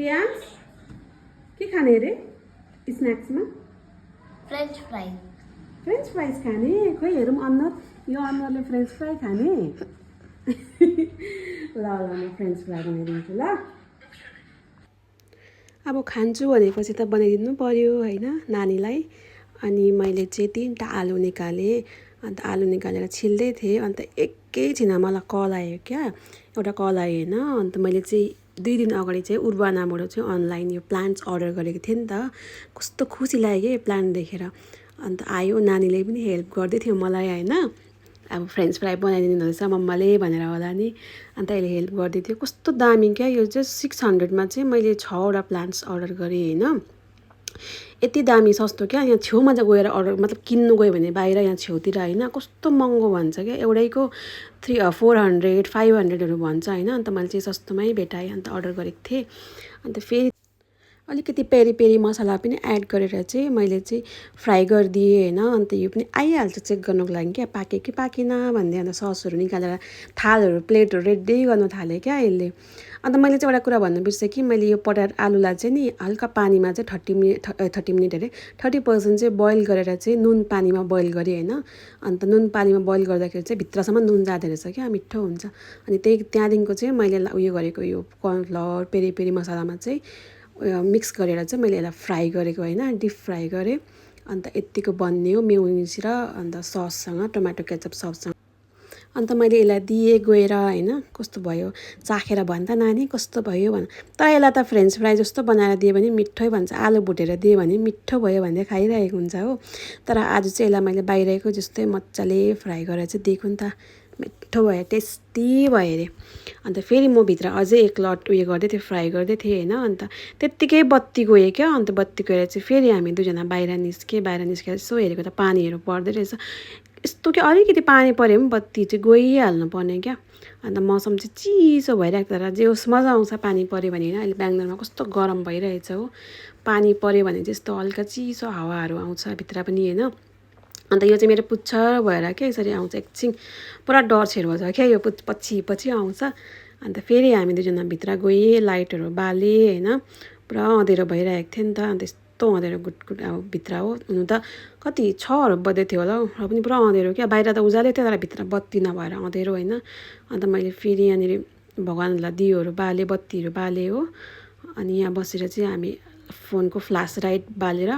प्रियांश के खाने रे स्नैक्समा फ्रेंच फ्राइज फ्रेन्च फ्राइज खाने खोइ हेरौँ अनुहार यो अनुहारले फ्रेन्च फ्राई खाने ल ल म फ्रेन्च फ्राई बनाइदिन्छु ल अब खान्छु भनेपछि त बनाइदिनु पर्यो होइन नानीलाई अनि मैले चाहिँ 3टा आलु निकालेँ अन्त आलु निकालेर छिल्दै थिएँ अन्त एकैछिनमा मलाई कल आयो क्या एउटा कल आयो होइन अन्त मैले चाहिँ 2 दिन अगाडि चाहिँ उर्वानाबाट चाहिँ अनलाइन यो प्लान्ट्स अर्डर गरेको थिएँ नि त कस्तो खुसी लाग्यो कि प्लान्ट देखेर अन्त आयो नानीले पनि हेल्प गर्दै थियो मलाई होइन अब फ्रेन्च फ्राई बनाइदिनु रहेछ मम्माले भनेर होला नि अन्त अहिले हेल्प गर्दै थियो कस्तो दामी क्या यो चाहिँ 600मा चाहिँ मैले 6वटा प्लान्ट्स अर्डर गरेँ होइन यति दामी सस्तो क्या यहाँ छेउमा चाहिँ गएर अर्डर मतलब किन्नु गयो भने बाहिर यहाँ छेउतिर होइन कस्तो महँगो भन्छ क्या एउटैको 400 500हरू भन्छ होइन अन्त मैले चाहिँ सस्तोमै भेटाएँ अन्त अर्डर गरेको थिएँ अन्त फेरि अलिकति पेरी पेरी मसला पनि एड गरेर चाहिँ मैले चाहिँ फ्राई गरिदिएँ होइन अन्त यो पनि आइहाल्छ चेक गर्नुको लागि क्या पाक्यो कि पाकेन भन्दै अन्त ससहरू निकालेर थालहरू प्लेटहरू रेडी गर्नु थालेँ क्या यसले अन्त मैले चाहिँ एउटा कुरा भन्नु बिर्सेँ कि मैले यो आलुलाई चाहिँ नि हल्का पानीमा चाहिँ 30 मिनट अरे 30% चाहिँ बोइल गरेर चाहिँ नुन पानीमा बोइल गरेँ होइन अन्त नुन पानीमा बोइल गर्दाखेरि चाहिँ भित्रसम्म नुन जाँदो रहेछ क्या मिठो हुन्छ अनि त्यहाँदेखिको चाहिँ मैले उयो गरेको यो कर्नफ्लावर पेरी पेरी मसलामा चाहिँ मिक्स गरेर चाहिँ मैले यसलाई फ्राई गरेको होइन डिप फ्राई गरेँ अन्त यत्तिको बन्यो मेयोनिज र अन्त सससँग टोमेटो केचप सससँग अन्त मैले यसलाई दिएँ गएर होइन कस्तो भयो चाखेर भन् त नानी कस्तो भयो भन तर यसलाई त फ्रेन्च फ्राई जस्तो बनाएर दियो भने मिठै भन्छ आलु भुटेर दियो भने मिठो भयो भन्दै खाइरहेको हुन्छ हो तर आज चाहिँ यसलाई मैले बाहिरको जस्तै मजाले फ्राई गरेर चाहिँ दिएको नि त मिठो भयो टेस्टी भयो अरे अन्त फेरि म भित्र अझै एक लट उयो गर्दै थिएँ फ्राई गर्दै थिएँ होइन अन्त त्यत्तिकै बत्ती गयो क्या अन्त बत्ती गएर चाहिँ फेरि हामी दुईजना बाहिर निस्केर यसो हेरेको त पानीहरू पर्दै रहेछ यस्तो कि अलिकति पानी पऱ्यो पनि बत्ती चाहिँ गइहाल्नु पर्ने क्या अन्त मौसम चाहिँ चिसो भइरहेको तर जे होस् मजा आउँछ पानी पऱ्यो भने होइन अहिले बेङ्गलोरमा कस्तो गरम भइरहेछ हो पानी पऱ्यो भने चाहिँ यस्तो हल्का चिसो हावाहरू आउँछ भित्र पनि होइन अन्त यो चाहिँ मेरो पुच्छर भएर क्या यसरी आउँछ एकछिन पुरा डर छेर भन्छ क्या यो पछि आउँछ अन्त फेरि हामी दुईजना भित्र गएँ लाइटहरू बालेँ होइन पुरा अँध्यारो भइरहेको थियो नि त अन्त यस्तो अँध्यारो गुटगुट अब भित्र हो हुनु त कति 6हरू बज्दै थियो होला हौ र पनि पुरा अँध्यारो क्या बाहिर त उज्यालै थियो तर भित्र बत्ती नभएर अँध्यारो होइन अन्त मैले फेरि यहाँनिर भगवान्लाई दियोहरू बालेँ बत्तीहरू बालेँ हो अनि यहाँ बसेर चाहिँ हामी फोनको फ्ल्यास लाइट बालेर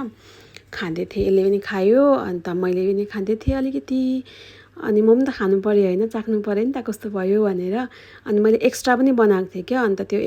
खाँदै थिएँ यसले पनि खायो अन्त मैले पनि खाँदै थिएँ अलिकति अनि म पनि त खानु पऱ्यो होइन चाख्नु पऱ्यो नि त कस्तो भयो भनेर अनि मैले एक्स्ट्रा पनि बनाएको थिएँ क्या अन्त त्यो